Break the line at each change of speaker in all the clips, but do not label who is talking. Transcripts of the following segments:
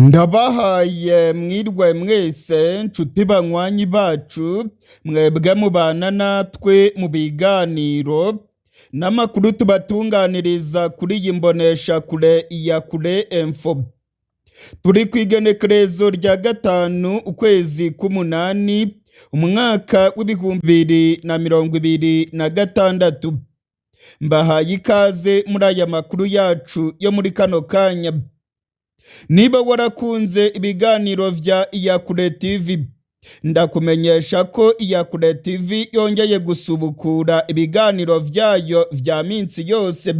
Ndabahaye mwirwe mwese, nshuti banywanyi bacu, mwebwe mubana natwe mu biganiro n'amakuru tubatunganiriza kuri iyi mboneshakure ya Kure Info. Turi ku igenekerezo rya 5 ukwezi k'umunani, umwaka w'2026. Mbahaye ikaze muri aya makuru yacu yo muri kano kanya. Niba warakunze ibiganiro vya Iyakure TV, ndakumenyesha ko Iyakure TV yongeye gusubukura ibiganiro vyayo vya minsi yose.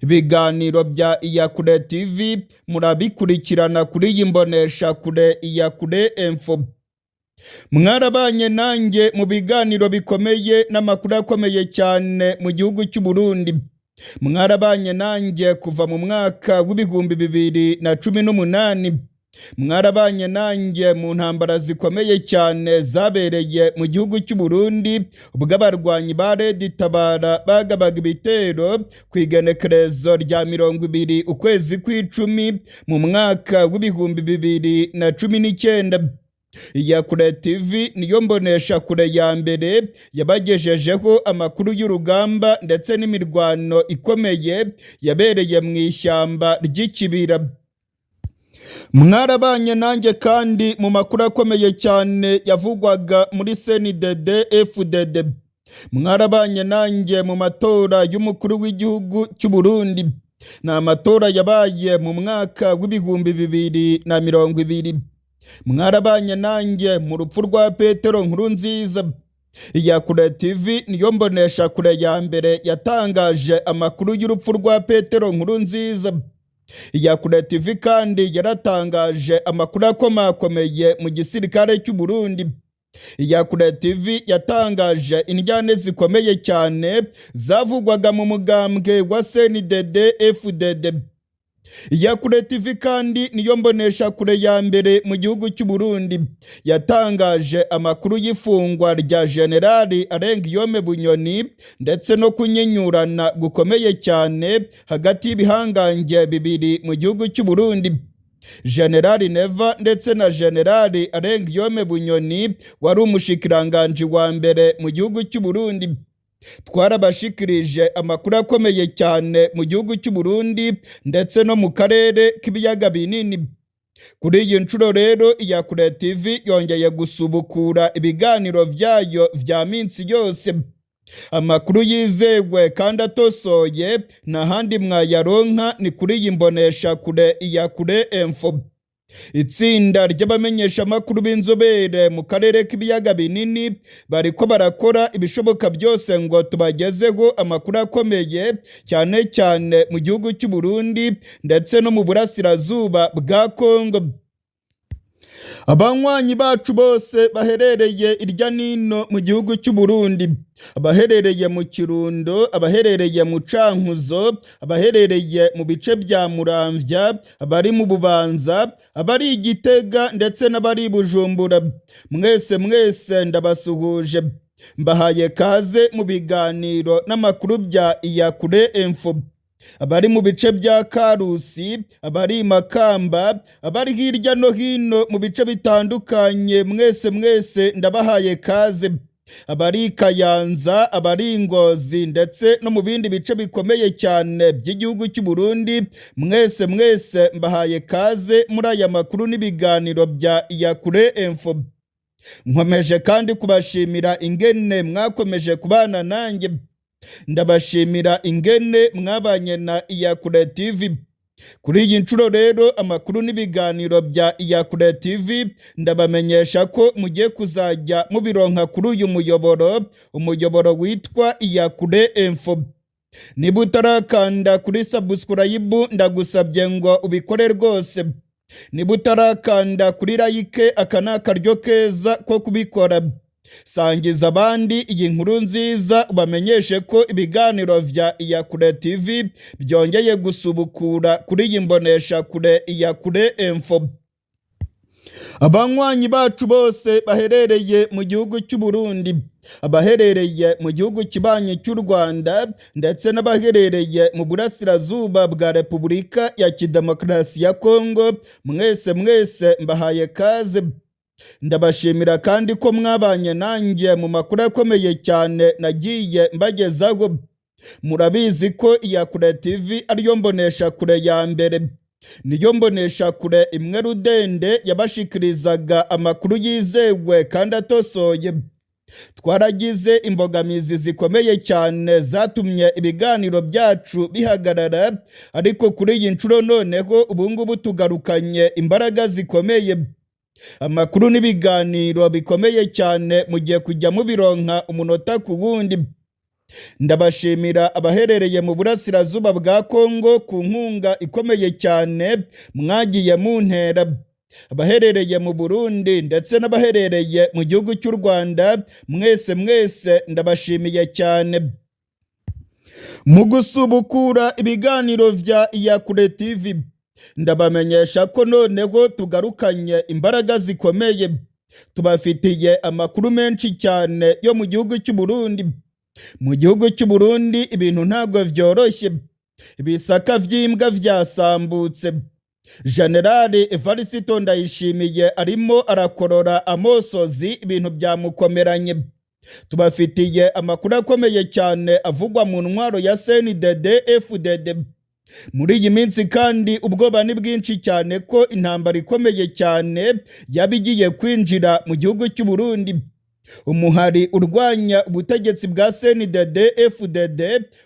Ibiganiro bya Iyakure TV murabikurikirana kuri iyi mboneshakure Iyakure Info. Mwarabanye nanjye mu biganiro bikomeye n'amakuru akomeye cyane mu gihugu cy'u Burundi. Mwarabanye nanjye kuva mu mwaka w'2018. Mwarabanye nanjye mu ntambara zikomeye cyane zabereye mu gihugu cy'u Burundi, ubwo abarwanyi ba Red Tabara bagabaga ibitero ku igenekerezo rya 20 ukwezi kw'icumi mu mwaka w'2019. Iyakure TV niyo mbonesha kure ya mbere yabagejejeho amakuru y'urugamba ndetse n'imirwano ikomeye yabereye mu ishyamba ry'Ikibira. Mwarabanye nanjye kandi mu makuru akomeye cyane yavugwaga muri CNDD FDD. Mwarabanye nanjye mu matora y'umukuru w'igihugu cy'u Burundi. Ni amatora yabaye mu mwaka w'2020. Mwarabanye nanjye mu rupfu rwa Petero Nkurunziza. Iyakure TV niyo mbonesha kure ya mbere yatangaje amakuru y'urupfu rwa Petero Nkurunziza. Iyakure TV kandi yaratangaje amakuru akomakomeye mu gisirikare cy'u Burundi. Iyakure TV yatangaje indyane zikomeye cyane zavugwaga mu mugambwe wa CNDD FDD. Iyakure TV kandi niyo mbonesha kure ya mbere mu gihugu cy'u Burundi yatangaje amakuru y'ifungwa rya Generali Arengiyome Bunyoni ndetse no kunyinyurana gukomeye cyane hagati y'ibihangange bibiri mu gihugu cy'u Burundi, Generali Neva ndetse na Generali Arengiyome Bunyoni wari umushikiranganji wa mbere mu gihugu cy'u Burundi. Twarabashikirije amakuru akomeye cyane mu gihugu cy'u Burundi ndetse no mu karere k'ibiyaga binini. Kuri iyi nshuro rero, Iyakure TV yongeye gusubukura ibiganiro vyayo vya minsi yose. Amakuru yizewe kandi atosoye nta handi mwayaronka, ni kuri iyi mbonesha kure Iyakure Info. Itsinda ry'abamenyeshamakuru b'inzobere mu karere k'ibiyaga binini bariko barakora ibishoboka byose ngo tubagezeho amakuru akomeye cyane cyane mu gihugu cy'u Burundi ndetse no mu burasirazuba bwa Kongo. Abanywanyi bacu bose baherereye irya nino mu gihugu cy'u Burundi, abaherereye mu Kirundo, abaherereye mu Cankuzo, abaherereye mu bice bya Muramvya, abari mu Bubanza, abari i Gitega ndetse n'abari i Bujumbura, mwese mwese ndabasuhuje, mbahaye kaze mu biganiro n'amakuru bya Iyakure Info. Abari mu bice bya Karusi, abari i Makamba, abari hirya no hino mu bice bitandukanye, mwese mwese ndabahaye kaze. Abari i Kayanza, abari i Ngozi ndetse no mu bindi bice bikomeye cyane by'igihugu cy'u Burundi, mwese mwese mbahaye kaze muri aya makuru n'ibiganiro bya Iyakure Info. Nkomeje kandi kubashimira ingene mwakomeje kubana nanjye. Ndabashimira ingene mwabanye na Iyakure TV. Kuri iyi nshuro rero, amakuru n'ibiganiro bya Iyakure TV ndabamenyesha ko mugiye kuzajya mubironka kuri uyu muyoboro, umuyoboro witwa Iyakure Info. Niba utarakanda kuri subscribe, ndagusabye ngo ubikore rwose. Niba utarakanda kuri like, aka ni akaryo keza ko kubikora. Sangiza abandi iyi nkuru nziza, ubamenyeshe ko ibiganiro vya Iyakure TV byongeye gusubukura kuri iyi mbonesha kure Iyakure Info. Abanywanyi bacu bose baherereye mu gihugu cy'u Burundi, abaherereye mu gihugu kibanyi cy'u Rwanda, ndetse n'abaherereye mu burasirazuba bwa Repubulika ya Kidemokarasi ya Kongo, mwese mwese mbahaye kaze. Ndabashimira kandi ko mwabanye nanjye mu makuru akomeye cyane nagiye mbagezaho. Murabizi ko Iyakure TV ariyo mbonesha kure ya mbere, niyo mbonesha kure imwe rudende yabashikirizaga amakuru yizewe kandi atosoye. Twaragize imbogamizi zikomeye cyane zatumye ibiganiro byacu bihagarara, ariko kuri iyi nshuro noneho ubungubu tugarukanye imbaraga zikomeye. Amakuru n'ibiganiro bikomeye cyane mugiye kujya mubironka umunota ku wundi. Ndabashimira abaherereye mu burasirazuba bwa Kongo ku nkunga ikomeye cyane mwagiye muntera, abaherereye mu Burundi ndetse n'abaherereye mu gihugu cy'u Rwanda, mwese mwese ndabashimiye cyane. Mu gusubukura ibiganiro vya Iyakure TV, ndabamenyesha ko noneho tugarukanye imbaraga zikomeye. Tubafitiye amakuru menshi cyane yo mu gihugu cy'u Burundi. Mu gihugu cy'u Burundi ibintu ntabwo vyoroshye, ibisaka vy'imbwa vyasambutse. Generali Evariste Ndayishimiye arimo arakorora amosozi, ibintu byamukomeranye. Tubafitiye amakuru akomeye cyane avugwa mu ntwaro ya CNDD FDD. Muri iyi minsi kandi ubwoba ni bwinshi cyane ko intambara ikomeye cyane yaba igiye kwinjira mu gihugu cy'u Burundi. Umuhari urwanya ubutegetsi bwa CNDD FDD,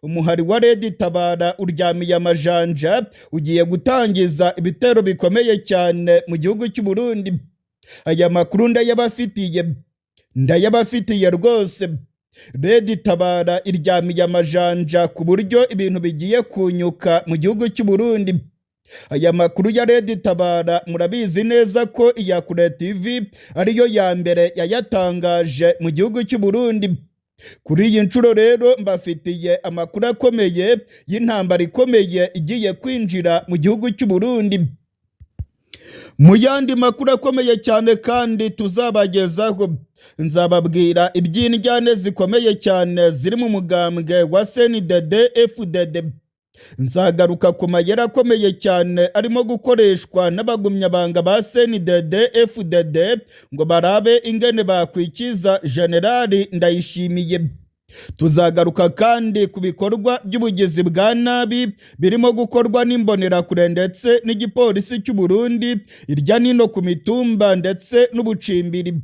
umuhari wa Red Tabara, uryamiye amajanja, ugiye gutangiza ibitero bikomeye cyane mu gihugu cy'u Burundi. Aya makuru ndayabafitiye, ndayabafitiye rwose. Red Tabara iryamiye amajanja ku buryo ibintu bigiye kunyuka mu gihugu cy'u Burundi. Aya makuru ya Red Tabara murabizi neza ko Iyakure TV ariyo ya mbere yayatangaje mu gihugu cy'u Burundi. Kuri iyi nshuro rero mbafitiye amakuru akomeye y'intambara ikomeye igiye kwinjira mu gihugu cy'u Burundi. Mu yandi makuru akomeye cyane kandi tuzabagezaho, nzababwira iby'indyane zikomeye cyane ziri mu mugambwe wa CNDD FDD. Nzagaruka ku mayeri akomeye cyane arimo gukoreshwa n'abagumyabanga ba CNDD FDD ngo barabe ingene bakwikiza Generali Ndayishimiye. Tuzagaruka kandi ku bikorwa by'ubugizi bwa nabi birimo gukorwa n'imbonerakure ndetse n'igipolisi cy'u Burundi irya nino ku mitumba ndetse n'ubucimbiri.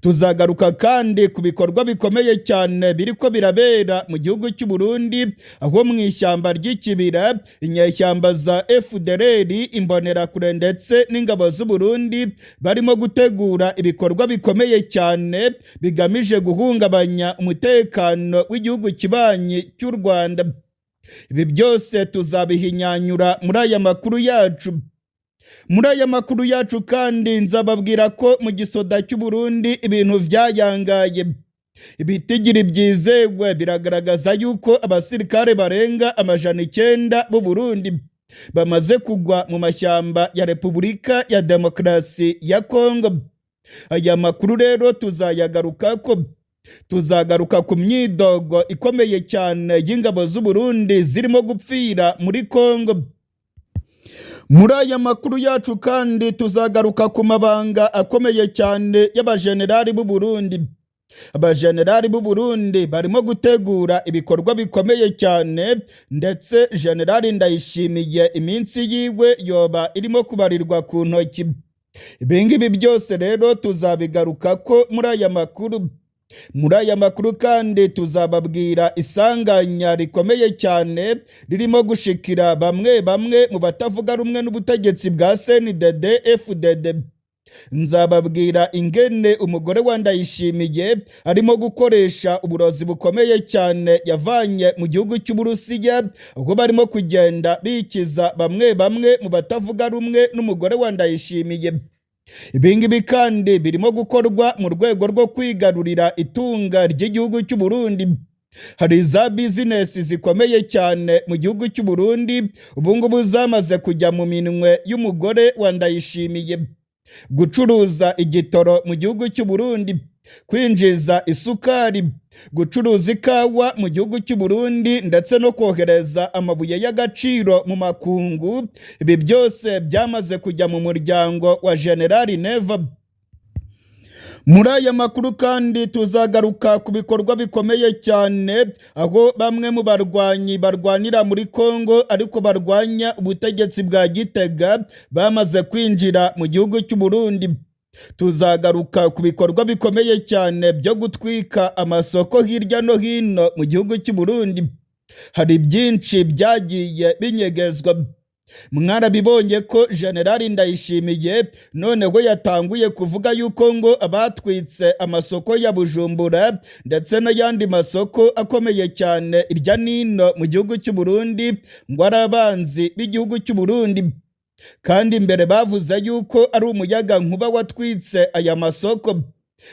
Tuzagaruka kandi ku bikorwa bikomeye cyane biriko birabera mu gihugu cy'u Burundi, aho mu ishyamba ry'ikibira inyeshyamba za FDLR, imbonerakure ndetse n'ingabo z'u Burundi barimo gutegura ibikorwa bikomeye cyane bigamije guhungabanya umutekano w'igihugu kibanyi cy'u Rwanda. Ibi byose tuzabihinyanyura muri aya makuru yacu. Muri aya makuru yacu kandi nzababwira ko mu gisoda cy'u Burundi ibintu vyayangaye. Ibitigiri byizewe biragaragaza yuko abasirikare barenga 900 b'u Burundi bamaze kugwa mu mashyamba ya Repubulika ya Demokarasi ya Kongo. Aya makuru rero tuzayagarukako. Tuzagaruka ku myidogo ikomeye cyane y'ingabo z'u Burundi zirimo gupfira muri Kongo. Muri aya makuru yacu kandi tuzagaruka ku mabanga akomeye cyane y'abajenerali b'u Burundi. Abajenerali b'u Burundi barimo gutegura ibikorwa bikomeye cyane, ndetse Generali Ndayishimiye iminsi yiwe yoba irimo kubarirwa ku ntoki. Ibingibi byose rero tuzabigarukako muri aya makuru. Muri aya makuru kandi tuzababwira isanganya rikomeye cyane ririmo gushikira bamwe bamwe mu batavuga rumwe n'ubutegetsi bwa CNDD FDD. Nzababwira ingene umugore wa Ndayishimiye arimo gukoresha uburozi bukomeye cyane yavanye mu gihugu cy'Uburusiya, ubwo barimo kugenda bikiza bamwe bamwe mu batavuga rumwe n'umugore wa Ndayishimiye. Ibingibi kandi birimo gukorwa mu rwego rwo kwigarurira itunga ry'igihugu cy'u Burundi. Hari za bizinesi zikomeye cyane mu gihugu cy'u Burundi ubungubu zamaze kujya mu minwe y'umugore wa Ndayishimiye. Gucuruza igitoro mu gihugu cy'u Burundi, kwinjiza isukari, gucuruza ikawa mu gihugu cy'u Burundi ndetse no kohereza amabuye y'agaciro mu makungu, ibi byose byamaze kujya mu muryango wa General Neva. Muri aya makuru kandi tuzagaruka ku bikorwa bikomeye cyane, aho bamwe mu barwanyi barwanira muri Kongo ariko barwanya ubutegetsi bwa Gitega bamaze kwinjira mu gihugu cy'u Burundi. Tuzagaruka ku bikorwa bikomeye cyane byo gutwika amasoko hirya no hino mu gihugu cy'u Burundi. Hari byinshi byagiye binyegezwa. Mwarabibonye ko General Ndayishimiye noneho yatanguye kuvuga yuko ngo abatwitse amasoko ya Bujumbura ndetse n'ayandi masoko akomeye cyane irya nino mu gihugu cy'u Burundi ngo ari abanzi b'igihugu cy'u Burundi, kandi mbere bavuze yuko ari umuyaga nkuba watwitse aya masoko.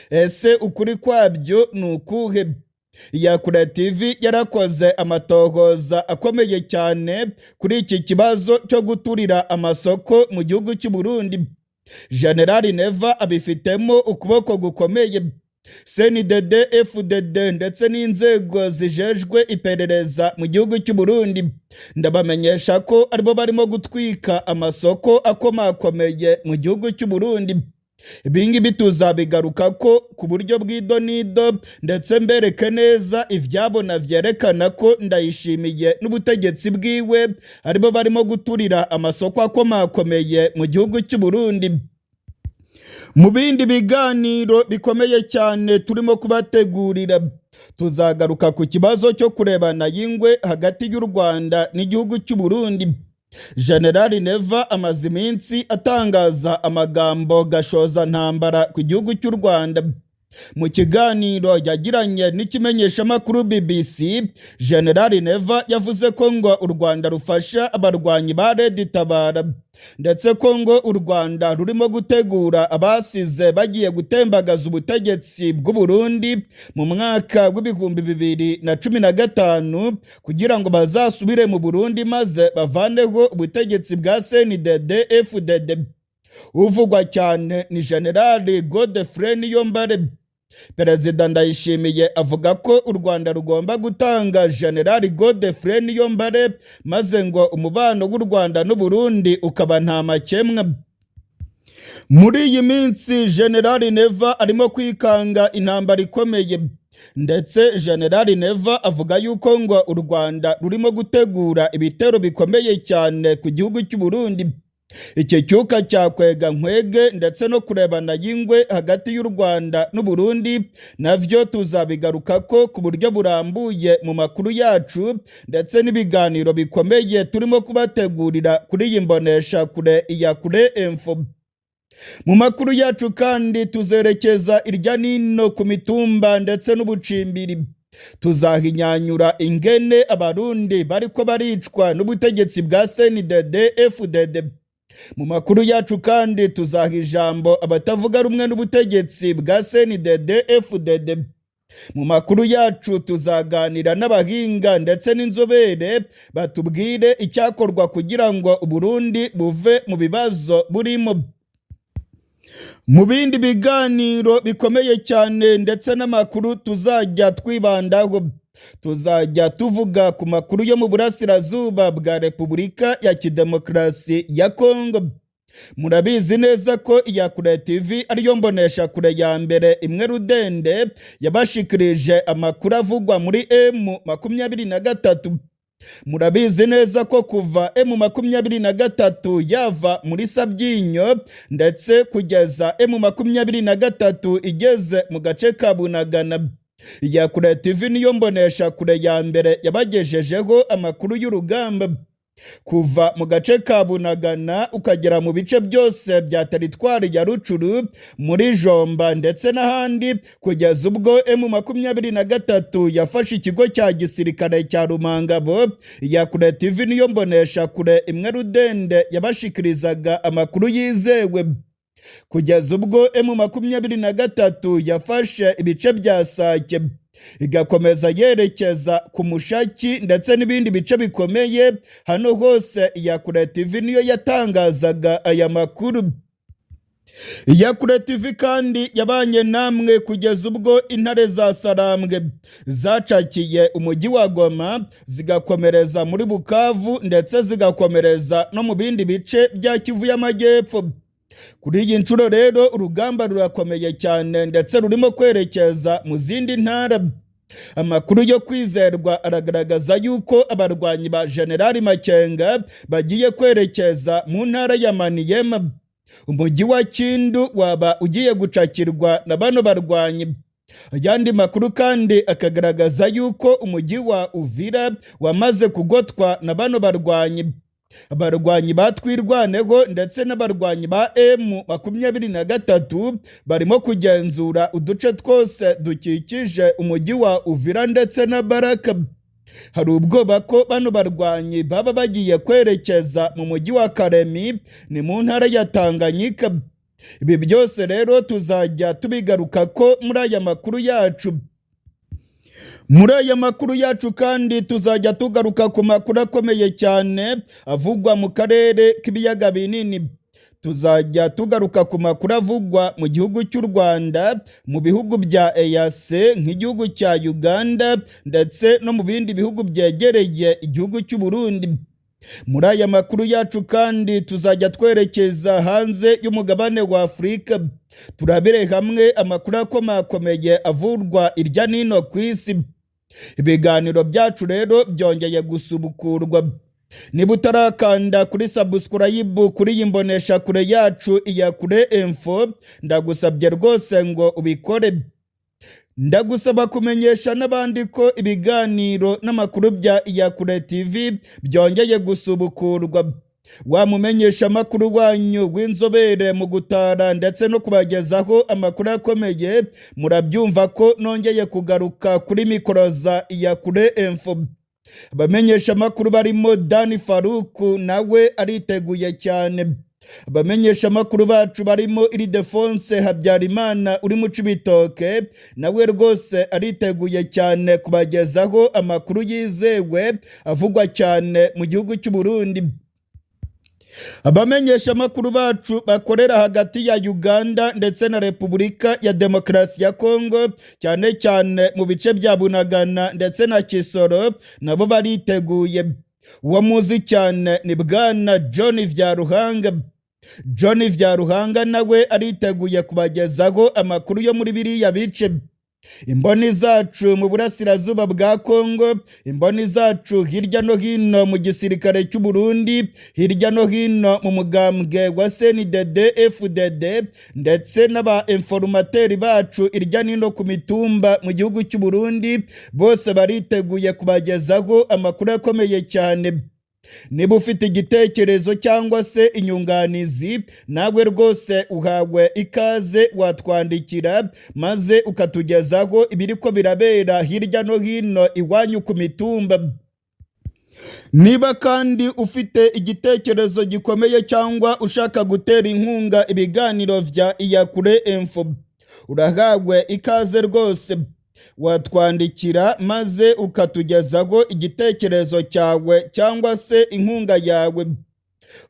Ese ukuri kwabyo ni ukuhe? Iyakure TV yarakoze amatohoza akomeye cyane kuri iki kibazo cyo guturira amasoko mu gihugu cy'u Burundi. General Neva abifitemo ukuboko gukomeye. CNDD FDD ndetse n'inzego zijejwe iperereza mu gihugu cy'u Burundi, ndabamenyesha ko aribo barimo gutwika amasoko akomakomeye mu gihugu cy'u Burundi. Ibingibi tuzabigaruka ko ku buryo bw'idonido, ndetse mbereke neza ivyabona vyerekana ko Ndayishimiye n'ubutegetsi bwiwe aribo barimo guturira amasoko akomakomeye mu gihugu cy'u Burundi. Mu bindi biganiro bikomeye cyane turimo kubategurira, tuzagaruka ku kibazo cyo kurebana y'ingwe hagati y'u Rwanda n'igihugu cy'u Burundi. General Neva amaze iminsi atangaza amagambo gashoza ntambara ku gihugu cy'u Rwanda. Mu kiganiro yagiranye n'ikimenyeshamakuru BBC, General Neva yavuze ko ngo u Rwanda rufasha abarwanyi ba Red Tabara, ndetse ko ngo u Rwanda rurimo gutegura abasize bagiye gutembagaza ubutegetsi bw'u Burundi mu mwaka w'2015, kugira ngo bazasubire mu Burundi maze bavaneho ubutegetsi bwa CNDD FDD. Uvugwa cyane ni General Godefroid Niyombare. Perezida Ndayishimiye avuga ko u Rwanda rugomba gutanga General Godefroid Niyombare, maze ngo umubano w'u Rwanda n'u Burundi ukaba nta makemwa. Muri iyi minsi General Neva arimo kwikanga intambara ikomeye, ndetse General Neva avuga yuko ngo u Rwanda rurimo gutegura ibitero bikomeye cyane ku gihugu cy'u Burundi. Iki cyuka cya kwega nkwege ndetse no kurebana y'ingwe hagati y'u Rwanda n'u Burundi navyo tuzabigaruka ko ku buryo burambuye mu makuru yacu ndetse n'ibiganiro bikomeye turimo kubategurira kuri iyi mbonesha kure Iyakure Info. Mu makuru yacu kandi tuzerekeza irya nino ku mitumba ndetse n'ubucimbiri. Tuzahinyanyura ingene Abarundi bariko baricwa n'ubutegetsi bwa CNDD FDD. Mu makuru yacu kandi tuzaha ijambo abatavuga rumwe n'ubutegetsi bwa CNDD FDD. Mu makuru yacu tuzaganira n'abahinga ndetse n'inzobere, batubwire icyakorwa kugira ngo Uburundi buve mu bibazo burimo. Mu bindi biganiro bikomeye cyane ndetse n'amakuru tuzajya twibandaho, tuzajya tuvuga ku makuru yo mu burasirazuba bwa Repubulika ya Kidemokarasi ya Kongo. Murabizi neza ko Iyakure TV ariyo mbonesha kure ya mbere imwe rudende yabashikirije amakuru avugwa muri M23. Murabizi neza ko kuva M23 yava muri Sabyinyo ndetse kugeza M23 igeze mu gace ka Bunagana, Iyakure TV niyo mbonesha kure ya mbere yabagejejeho amakuru y'urugamba. Kuva mu gace ka Bunagana ukagera mu bice byose bya teritwari ya Rucuru, muri Jomba ndetse n'ahandi, kugeza ubwo M23 yafashe ikigo cya gisirikare cya Rumangabo, Iyakure TV niyo mbonesha kure imwe rudende yabashikirizaga amakuru yizewe. Kugeza ubwo M23 yafashe ibice bya Sake, igakomeza yerekeza ku Mushaki ndetse n'ibindi bice bikomeye, hano hose Iyakure TV niyo yatangazaga aya makuru. Iyakure TV kandi yabanye namwe kugeza ubwo intare za Sarambwe zacakiye umujyi wa Goma, zigakomereza muri Bukavu, ndetse zigakomereza no mu bindi bice bya Kivu y'Amajyepfo. Kuri iyi nshuro rero urugamba rurakomeye cyane, ndetse rurimo kwerekeza mu zindi ntara. Amakuru yo kwizerwa aragaragaza yuko abarwanyi ba Generali Makenga bagiye kwerekeza mu ntara ya Maniema. Umujyi wa Kindu waba ugiye gucakirwa na bano barwanyi. Ayandi makuru kandi akagaragaza yuko umujyi wa Uvira wamaze kugotwa na bano barwanyi. Abarwanyi ba Twirwaneho ndetse n'abarwanyi ba M23 barimo kugenzura uduce twose dukikije umujyi wa Uvira ndetse na Baraka. Hari ubwoba ko bano barwanyi baba bagiye kwerekeza mu mujyi wa Karemi, ni mu ntara ya Tanganyika. Ibi byose rero tuzajya tubigaruka ko muri aya makuru yacu. Muri aya makuru yacu kandi tuzajya tugaruka ku makuru akomeye cyane avugwa mu karere k'ibiyaga binini. Tuzajya tugaruka ku makuru avugwa mu gihugu cy'u Rwanda, mu bihugu bya EAC nk'igihugu cya Uganda, ndetse no mu bindi bihugu byegereye igihugu cy'u Burundi. Muri aya makuru yacu kandi tuzajya twerekeza hanze y'umugabane wa Afurika, turabire hamwe amakuru akomakomeye avurwa irya nino ku isi. Ibiganiro byacu rero byongeye gusubukurwa. Niba utarakanda kuri subscribe kuri iyi mboneshakure yacu Iyakure Info, ndagusabye rwose ngo ubikore. Ndagusaba kumenyesha n'abandi ko ibiganiro n'amakuru bya Iyakure TV byongeye gusubukurwa. Wa mumenyesha amakuru wanyu w'inzobere mu gutara ndetse no kubagezaho amakuru akomeye, murabyumva ko nongeye kugaruka kuri mikoro za Iyakure Info. Abamenyesha amakuru barimo Dani Faruku, nawe ariteguye cyane. Abamenyesha amakuru bacu barimo Iridefonse Habyarimana uri mu Cibitoke, nawe rwose ariteguye cyane kubagezaho amakuru yizewe avugwa cyane mu gihugu cy'u Burundi. Abamenyesha amakuru bacu bakorera hagati ya Uganda ndetse na Repubulika ya Demokarasi ya Kongo, cyane cyane mu bice bya Bunagana ndetse na Kisoro, nabo bariteguye. Uwo muzi cyane ni Bwana John Vyaruhanga. John Vyaruhanga nawe ariteguye kubagezaho amakuru yo muri biriya bice. Imboni zacu mu burasirazuba bwa Kongo, imboni zacu hirya no hino mu gisirikare cy'u Burundi, hirya no hino mu mugambwe wa CNDD FDD, ndetse n'aba informateri bacu hirya no ku mitumba mu gihugu cy'u Burundi, bose bariteguye kubagezaho amakuru akomeye cyane. Niba ufite igitekerezo cyangwa se inyunganizi, nawe rwose uhawe ikaze, watwandikira maze ukatugezaho ibiri ko birabera hirya no hino iwanyu ku mitumba. Niba kandi ufite igitekerezo gikomeye cyangwa ushaka gutera inkunga ibiganiro vya Iyakure Info, urahawe ikaze rwose, watwandikira maze ukatugezaho igitekerezo cyawe cyangwa se inkunga yawe.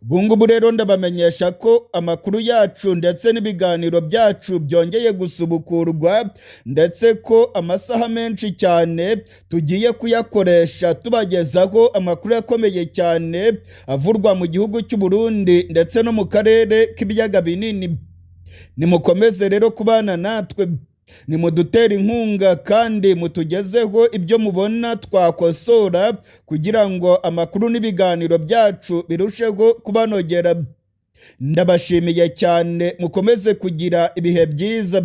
Ubungubu rero ndabamenyesha ko amakuru yacu ndetse n'ibiganiro byacu byongeye gusubukurwa, ndetse ko amasaha menshi cyane tugiye kuyakoresha tubagezaho amakuru akomeye cyane avurwa mu gihugu cy'u Burundi ndetse no mu karere k'ibiyaga binini. Nimukomeze rero kubana natwe, nimudutere inkunga kandi mutugezeho ibyo mubona twakosora kugira ngo amakuru n'ibiganiro byacu birusheho kubanogera. Ndabashimiye cyane, mukomeze kugira ibihe byiza.